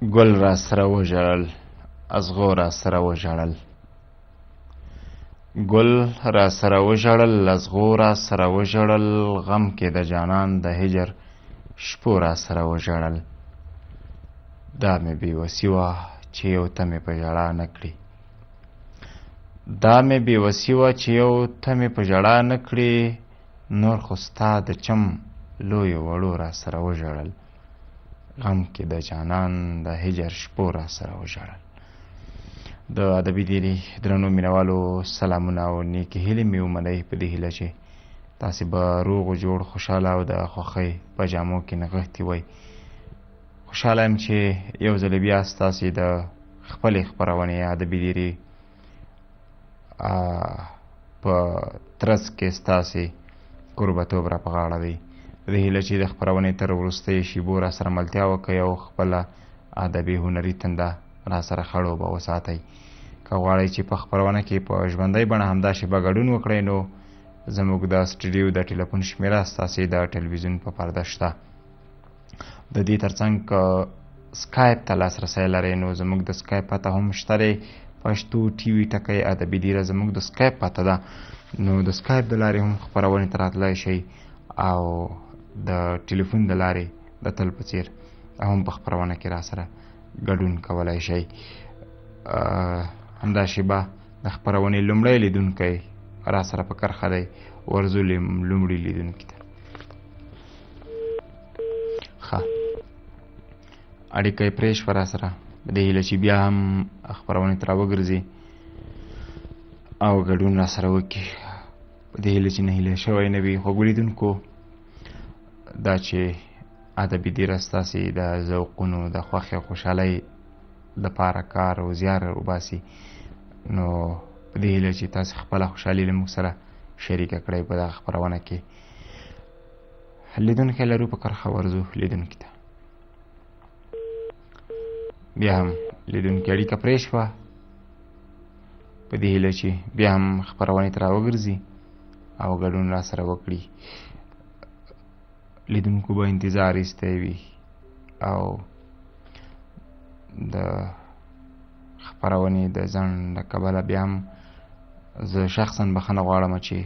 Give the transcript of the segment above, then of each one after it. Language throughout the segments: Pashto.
ګل راسره وژړل، ازغو راسره وژړل. ګل راسره وژړل، ازغو راسره وژړل، غم کې د جانان د هجر شپو راسره وژړل. دا مې بېوسي وه چې یو ته مې په ژړا نه کړې. دا مې بېوسي وه چې یو ته مې په ژړا نه کړې، نور خو ستا د چم لویو وړو راسره وژړل. غم کې د جانان د هجر شپو راسره وژړل. د ادبي دیرې درنو مینوالو سلامونه او نیکې هیلې مې ومنئ، په دې هیله چې تاسې به روغ و جوړ، خوشحاله او د خوښۍ په جامو کې نغښتي وئ. خوشحاله یم چې یو ځل بیا ستاسې د خپلې خپرونې ادبي دیرې په ترڅ کې ستاسې کوربتوب را په غاړه دی. په دې هیله چې د خپرونې تر وروستیو شیبو را سره ملتیا وکړئ او خپله ادبي هنري تنده را سره خړوبه وساتئ. که غواړئ چې په خپرونه کې په ژوندۍ بڼه همدا شیبه ګډون وکړئ، نو زموږ د سټډیو د ټلیفون شمېره ستاسې د ټلویزیون په پرده شته. د دې ترڅنګ که سکایپ ته لاسرسی لرئ، نو زموږ د سکایپ پته هم شته دی، پښتو ټي وي ټکی ادبي دیره زموږ د سکایپ پته ده. نو د سکایپ د لارې هم خپرونې ته راتلای شئ او د ټلیفون د لارې د تل په څیر هم په خپرونه کې راسره ګډون کولای شئ. همدا شیبه د خپرونې لومړی لیدونکی راسره په کرښه دی، ورځو لومړي لیدونکي ته. ښه، اړیکه یې پرې شوه راسره، په دې هیله چې بیا هم خپرونې ته راوګرځي او ګډون راسره وکړي، په دې هیله چې نهیلی شوی نه وي. خوږو لیدونکو، دا چې ادبي دیره ستاسې د ذوقونو د خوښې او خوشحالۍ دپاره کار او زیار وباسي، نو په دې هیله چې تاسې خپله خوشحالي له موږ سره شریکه کړئ په دغه خپرونه کې. لیدونکی لرو په کرښه، ورځو لیدونکي ته. بیا هم لیدونکي اړیکه پرې شوه، په دې هیله چې بیا هم خپرونې ته راوګرځي او ګډون را سره وکړي. لیدونکو به انتظار ایستی وي او د خپرونې د ځنډ له کبله بیا هم زه شخصا بخښنه غواړم چې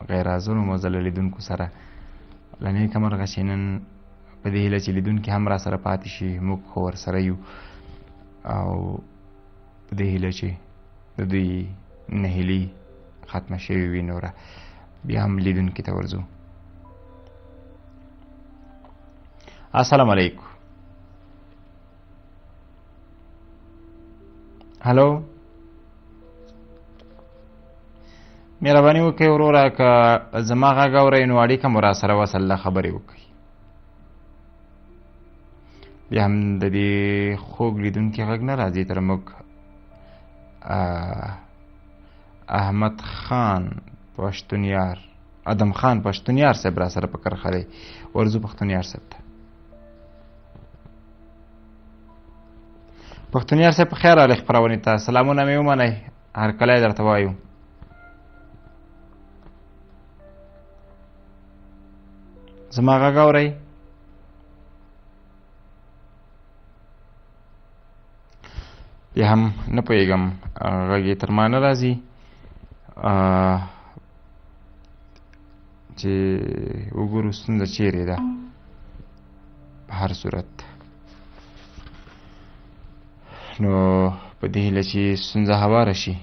غیر حاضر وم زه له لیدونکو سره. له نیکه مرغه چې نن په دې هیله چې لیدونکي هم را سره پاتې شي، موږ خو ورسره یو، او په دې هیله چې د دوی نهیلي ختمه شوې وي. نوره بیا هم لیدونکي ته ورځو. السلام علیکم. هلو، مهرباني وکړئ وروره، که زما غږ اورئ نو اړیکه مو راسره وصل خبرې وکړئ. بیا هم د دې خوږ لیدونکي غږ نه راځي تر موږ. احمد خان پښتونیار، ادم خان پښتونیار صاحب را سره په کرښه دی، ورځو پښتونیار صاحب ته. پښتونیار صاحب په خیر راغلی خپرونې ته، سلامونه مې ومنئ، هرکلی درته وایو. زما غږ اورئ؟ بیا هم نه پوهېږم، غږ یې تر ما نه راځي چې وګورو ستونزه چیرې ده. په هر صورت نو په دې هیله چې ستونزه هواره شي.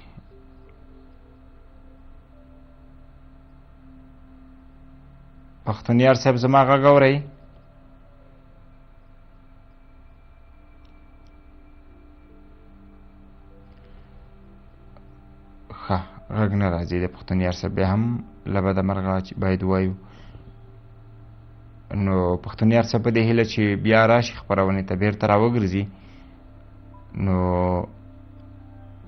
پښتونیار صاحب زما غږ اورئ؟ ښه، غږ نه راځي د پښتونیار صاحب. بیا هم له بده مرغه چې باید ووایو، نو پښتونیار صاحب په دې هیله چې بیا راشي خپرونې ته بېرته راوګرځي، نو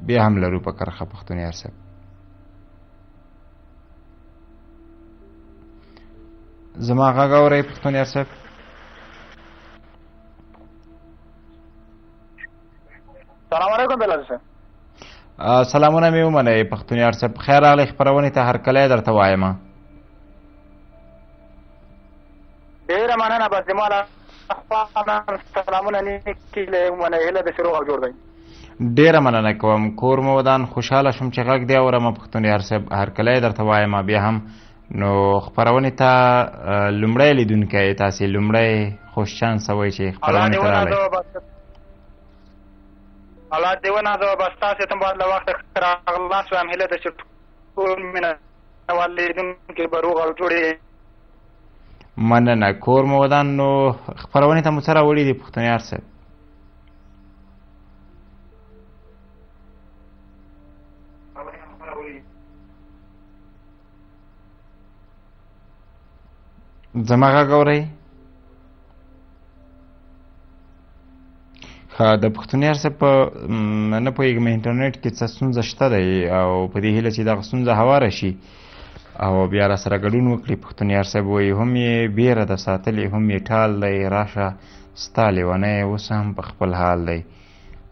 بیا هم لرو په کرښه پښتونیار صاحب. زما غږ اورئ پښتونیار صاحب؟ سلام علیکم بلال صاحب. سلامونه مې ومنئ پښتونیار صاحب، خیر راغلی خپرونې ته، هرکلی درته وایم. ډېره مننه، بس زما خوا نه سلامونه نیکې له منه، هیله ده چې روغ او جوړ دی. ډېره مننه کوم، کور مو ودان. خوشحاله شوم چې غږ دې اورم پښتون یار صاحب، هرکلی درته وایم. بیا هم نو خپرونې ته لومړی لیدونکی تاسې، لومړی خوش چانسه وئ چې خپرونې ته راغلئ. الله دې ونازوه. بس تاسې ته باید له وخته ښه راغلاست وایم. هیله ده چې ټول مینهوال لیدونکي به روغ او جوړ یې. مننه، کور مو ودان. نو خپرونې ته مو څه راوړي دي پښتون یار صاحب؟ زما غږ اورئ؟ ښه، د پښتون یار صاحب په نه پوهېږم انټرنیټ کې څه ستونزه شته دی، او په دې هیله چې دغه ستونزه هواره شي او بیا را سره ګډون وکړي. پښتون یار صاحب وایي هم یې بیره ده ساتلې، هم یې ټال دی، راشه ستا لیونی اوس هم په خپل حال دی،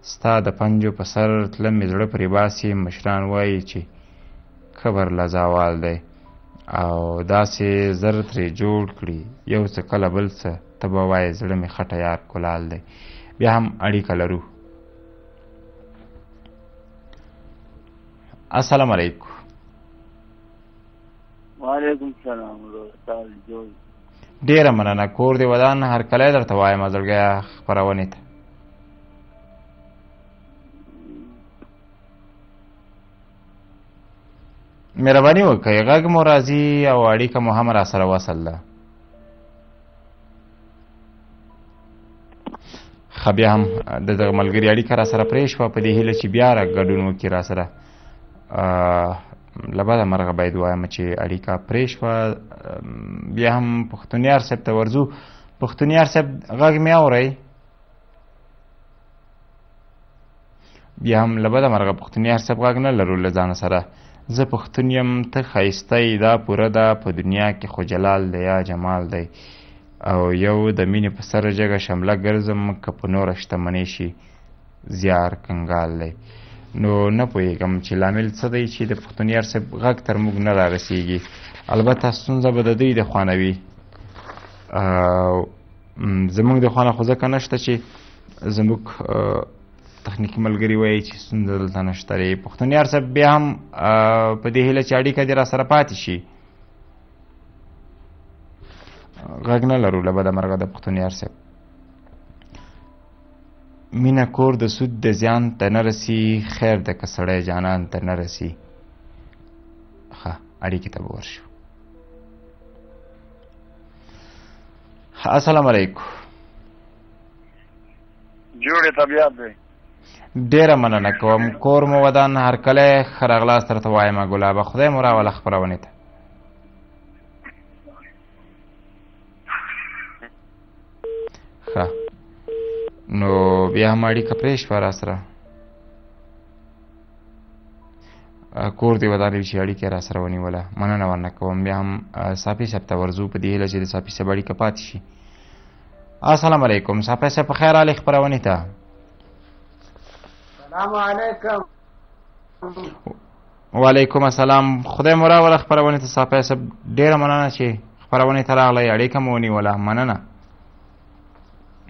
ستا د پنجو په سر تله مې زړه پرې باسي، مشران وایي چې کبر له زوال دی، او داسې زر ترې جوړ کړي یو څه کله بل څه، ته به وایې زړه مې خټه یار کلال دی. بیا هم اړیکه لرو. السلام علیکم. وعلیکم السلام. ډېره مننه، کور دې ودان. هرکلی درته وایم زړګیه خپرونې ته. مهرباني وکړئ، غږ مو راځي او اړیکه مو هم راسره وصل ده. ښه، بیا هم د دغه ملګري اړیکه راسره پرې شوه، په دې هیله چې بیا را ګډون وکړي راسره. له بده مرغه باید ووایم چې اړیکه پرې شوه. بیا هم پښتونیار صاحب ته ورځو. پښتونیار صاحب غږ مې اورئ؟ بیا هم له بده مرغه پښتونیار صاحب غږ نه لرو له ځانه سره. زه پښتون یم، ته ښایسته یې، دا پوره ده په دنیا کې خو جلال دی یا جمال دی، او یو د مینې په سر جګه شمله ګرځم، که په نوره شتمنۍ شي زیار کنګال دی. نو نه پوهېږم چې لامل څه دی چې د پښتونیار صاحب غږ تر موږ نه رارسېږي. البته ستونزه به د دوی د خوا نه وي، زموږ د خوا نه خو ځکه نشته چې زموږ تخنیکي ملګري وایي چې ستونزه دلته نشته دی. پښتونیار صاحب بیا هم په دې هیله چې اړیکه دې راسره پاتې شي. غږ نه لرو له بده مرغه د پښتونیار صاحب. مینه کور د سود د زیان ته نه رسي، خیر ده که سړی جانان ته نه رسي. ښه، اړیکې ته به ورشو. السلام علیکم. جوړې طبیعت دی. ډېره مننه کوم، کور مو ودان. هرکلی ښه راغلاست درته وایم ګلابه، خدای مو راوله خپرونې ته. ښه، نو بیا هم اړیکه پرې شوه راسره. کور دې ودان وي چې اړیکه یې راسره ونیوله، مننه ورنه کوم. بیا هم صافي صاحب ته ورځو په دې هیله چې د صافي صاحب اړیکه پاتې شي. السلام علیکم صافي صاحب، په خیر راغلې خپرونې ته. سلام علیکم. وعلیکم السلام، خدای مو راوله خپرونې ته. صافي صاحب ډېره مننه چې خپرونې ته راغلی، اړیکه مو ونیوله، مننه.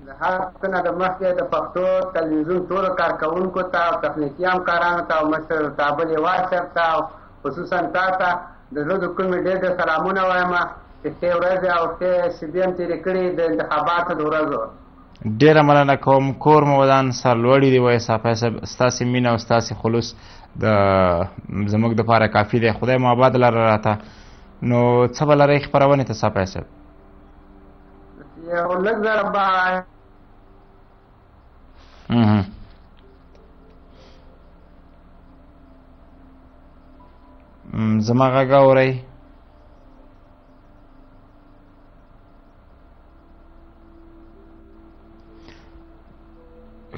له هر څه نه د مخکې د پښتو تلویزیون ټولو کارکوونکو ته او تخنیکي همکارانو ته او مشر تابل هېواد صاحب ته او خصوصا تا ته د زړه د کومې ډېر ډېر سلامونه وایم چې ښې ورځې او ښې شېبې هم تېرې کړي د انتخاباتو د ورځو. ډېره مننه کوم، کور مو ودان، سرلوړي دې وای صافی صاحب. ستاسې مینه او ستاسې خلوص د زموږ دپاره کافي دی، خدای مو آباد لره راته. نو څه به لرئ خپرونې ته صافی صاحب؟ یو لږ ذره به زما غږ اورئ؟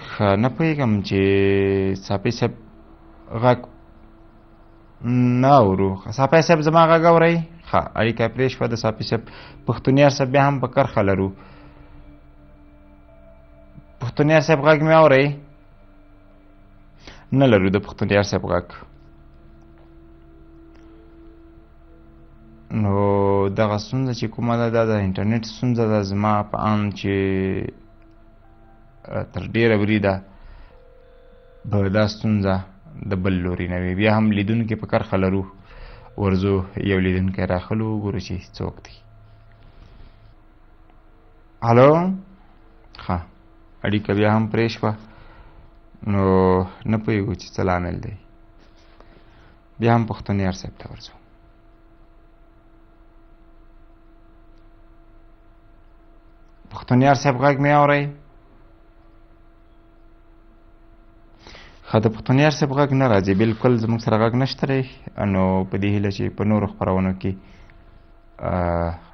ښه، نه پوهېږم چې صافي صاحب غږ نه اورو. صافی صاحب زما غږ اورئ؟ ښه، اړیکه پرې شوه د صافي صاحب. پښتونیار صاحب بیا هم په کرښه لرو. پښتونیار صاحب غږ مې اورئ؟ نه لرو د پښتونیار صاحب غږ. نو دغه ستونزه چې کومه ده، دا د انټرنیټ ستونزه ده. زما په اند چې تر ډېره بریده به دا ستونزه د بل لوري نه وي. بیا هم لیدونکي په کرښه لرو، ورځو یو لیدونکی راخلو، وګورو چې څوک دی. هلو، ښه اړیکه بیا هم پرې شوه، نو نه پوهېږو چې څه لامل دی. بیا هم پښتون یار صاحب ته ورځو. پښتون یار صاحب غږ مې اورئ؟ ښه، د پښتون یار صاحب غږ نه راځي، بالکل زموږ سره غږ نشته دی. نو په دې هیله چې په نورو خپرونو کې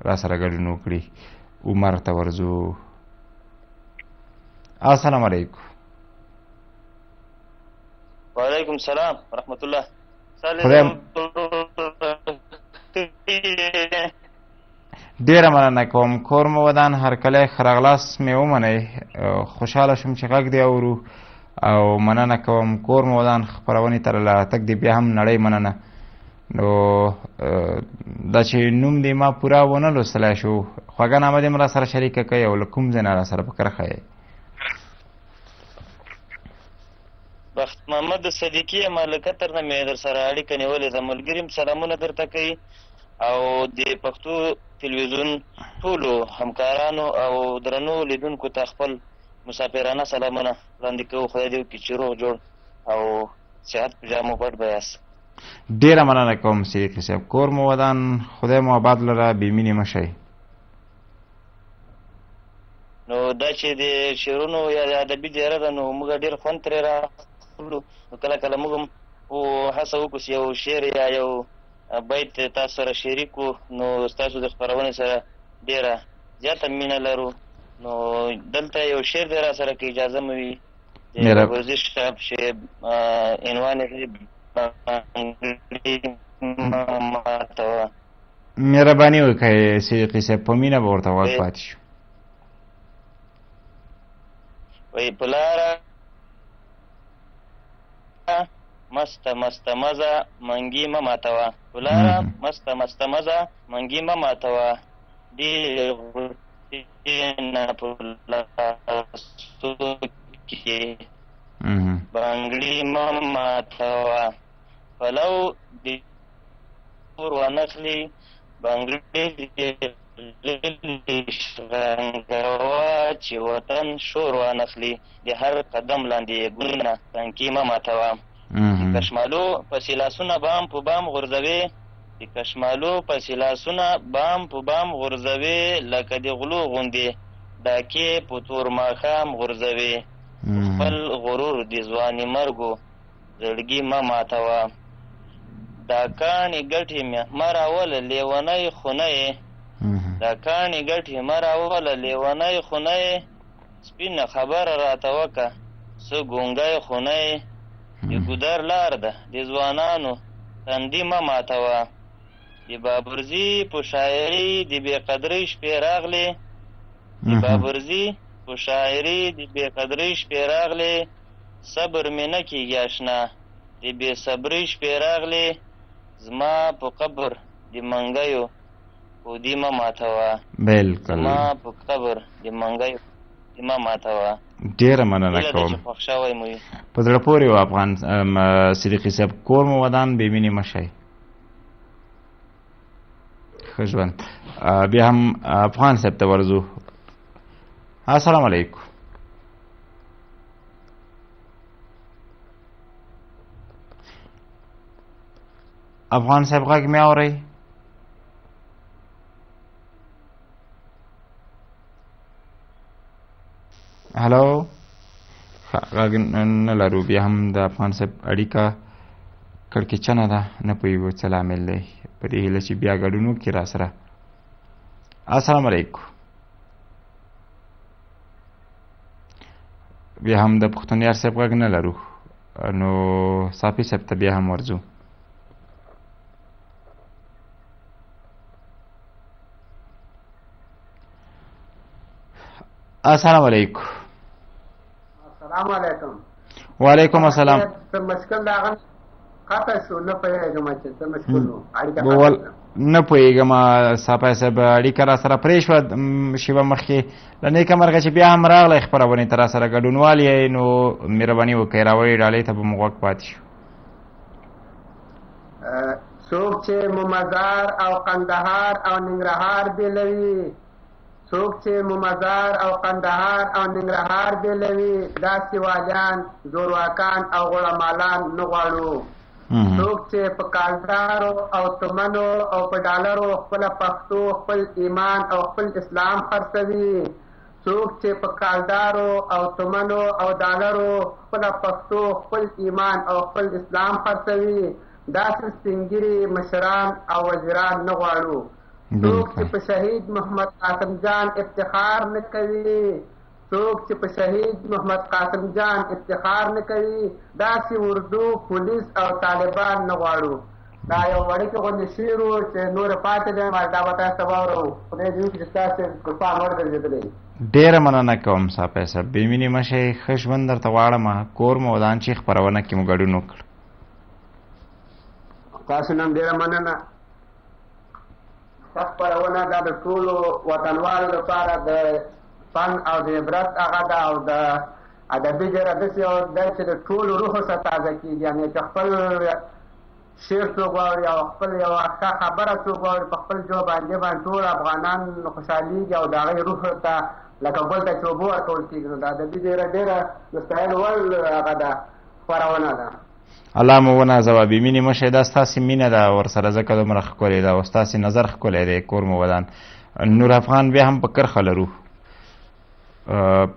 را سره ګډون وکړي. عمر ته ورځو. السلام علیکم. وعلیکم السلام ورحمت الله. خدای ډېره مننه کوم، کور مو ودان، هرکلی، ښه راغلاست مې ومنئ. خوشحاله شوم چې غږ دې اورو او مننه کوم. کور مو ودان، خپرونې ته له راتګ دې بیا هم نړۍ مننه. نو دا چې نوم دې ما پوره ونه لوستلی شو، خوږه نامه دې هم را سره شریکه کړئ او له کوم ځای نه را سره په کرښه یې؟ بخت محمد صدیقي یم، له قطر نه مې در سره اړیکه نیولې ده. ملګري مې سلامونه درته کوي او د پښتو تلویزیون ټولو همکارانو او درنو لیدونکو ته خپل مسافرانه سلامونه وړاندې کوو. خدای دې وکړي چې روغ جوړ او صحت په جامو پټ به یاست. ډېره مننه کوم صدیقي صاحب، کور مو ودان، خدای مو آباد لره، بې مینې مه شئ. نو دا چې د شعرونو یا د ادبي دیره ده، نو موږ ډېر خوند ترې راخلو. نو کله کله موږ هم هڅه وکړو چې یو شعر یا یو بیت تاسو سره شریک کړو. نو ستاسو د خپرونې سره ډېره زیاته مینه لرو. نو دلته یو شعر دی را سره، که اجازه مو وي، د ورزش صاحب چې عنوان یې دی بنګړي مه ماتوه. مهرباني وکړئ صدیقي صاحب، په مینه به ورته غوږ پاتې شو. وایي په لاره مسته مسته مزه منګي مه ماتوه، په لاره مسته مسته مزه منګي مه ماتوه، ډېرې غوټې نه په لاسو کې بنګړي مه ماتوه، پلو دې اور وانخلي بنګړي دې غلي شرنګوه چې وطن شور وانخلي، د هر قدم لاندې یې ګلونه تنکي مه ماتوه. د کشمالو پسې لاسونه بام په بام غورځوې، د کشمالو پسې لاسونه بام په بام غورځوې، لکه د غلو غوندې ډاکې په تور ماښام غورځوې، خپل غرور د ځواني مرګو زړګي مه ماتوه. دا کاڼي ګټې مه راوله لیونی خو نه یې، دا کاڼي ګټې مه راوله لیونی خو نه یې، سپینه خبره راته وکه څه ګونګی خو نه یې، د ګودر لار ده د ځوانانو تندي مه ماتوه. د بابرزي په شاعري د بې قدرۍ شپې راغلې، د بابرزي په شاعري د بې قدرۍ شپې راغلې، صبر مې نه کېږي اشنا د بې صبرۍ شپې راغلې، زما په قبر د منګیو کودي مه ماتوه. بالکل، زما په قبر د منګیو کودي مه ماتوه. ډېره مننه کوم، خوښ شوی مو وي. په زړه پورې و افغان صدیقي صاحب، کور مو ودان، بې مینې مه شئ، ښه ژوند. بیا هم افغان صاحب ته ورځو. السلام علیکم. افغان صاحب غږ مې اورئ؟ هلو، غږ نه لرو. بیا هم د افغان صاحب اړیکه کړکېچنه ده، نه پوهېږو څه لامل دی. په دې هیله چې بیا ګډون وکړي را سره. السلام علیکم. بیا هم د پښتون یار صاحب غږ نه لرو، نو صافي صاحب ته بیا هم ورځو. السلام علیکم. السلام علیکم. وعلیکم السلام. څه مشکل راغلی، قطع شو، نه پوهېږم چې څه مشکل و، اړیکه قطع شوه. نه پوهېږم ساپی صاحب، اړیکه را سره پرې شوه شېبه مخکې. له نېکه مرغه چې بیا هم راغلی خپرونې ته را سره ګډونوال یې، نو مهرباني وکړئ راوړې ډالۍ ته به مو غوږ پاتې شو. څوک چې مو مزار او قندهار او ننګرهار بېلوي، څوک چې مو مزار او قندهار او ننګرهار بېلوي، داسې والیان، زورواکان او غوړهمالان نه غواړو. څوک چې په کالدارو او تومنو او په ډالرو خپله پښتو، خپل ایمان او خپل اسلام خرڅوي، څوک چې په کالدارو او تومنو او ډالرو خپله پښتو، خپل ایمان او خپل اسلام خرڅوي، داسې سپین ږیري مشران او وزیران نه غواړو. څوک چې په شهید محمد قاسم جان افتخار نه کوي، څوک چې په شهید محمد قاسم جان افتخار نه کوي، داسې اردو، پولیس او طالبان نه غواړو. دا یو وړوکی غوندې شعر و چې نور پاتې دی، ما دا به تاسو ته واورو. خدای دې وکړي چې ستاسې په پام وړ ګرځېدلی. ډېره مننه کوم ساپی صاحب، بې مینې مه شئ، ښه ژوند درته غواړم. کور مو ودان چې خپرونه کې مو ګډون وکړ. تاسو نه هم ډېره مننه. ښه خپرونه ده د ټولو وطنوالو لپاره، د فن او د عبرت هغه ده، او د ادبي ډېره داسې یو ده چې د ټولو روح سره تازه کېږي. یعنې چې خپل شعر څوک واوري او خپل یوه ښه خبره څوک واوري په خپل ژبه باندې ټول افغانان خوشحالېږي او د هغې روح ته لکه ګل ته چې اوبه ورکول کېږي. نو د ادبي ډېره ډېره د ستایلو وړ هغه ده، خپرونه ده. الله مو ونازوه. بې مینې مه شئ، دا ستاسې مینه ده ورسره، ځکه دومره ښکلې ده او ستاسې نظر ښکلی دی. کور مو ودان. نور افغان بیا هم په کرښه لرو،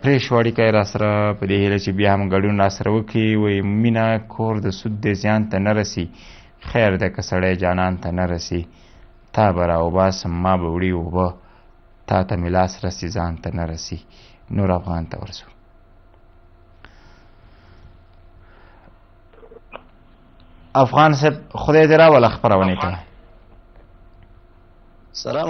پرې شو اړیکه یې راسره، په دې هیله چې بیا هم ګډون راسره وکړي. وایي مینه کور د سود دی، زیان ته نه رسي، خیر دی که سړی جانان ته نه رسي، تا به راوباسم ما به وړي اوبه، تا ته مې لاس رسي ځان ته نه رسي. نور افغان ته ورسو. افغان صاحب خدای دې راوله خپرونې ته. سلام.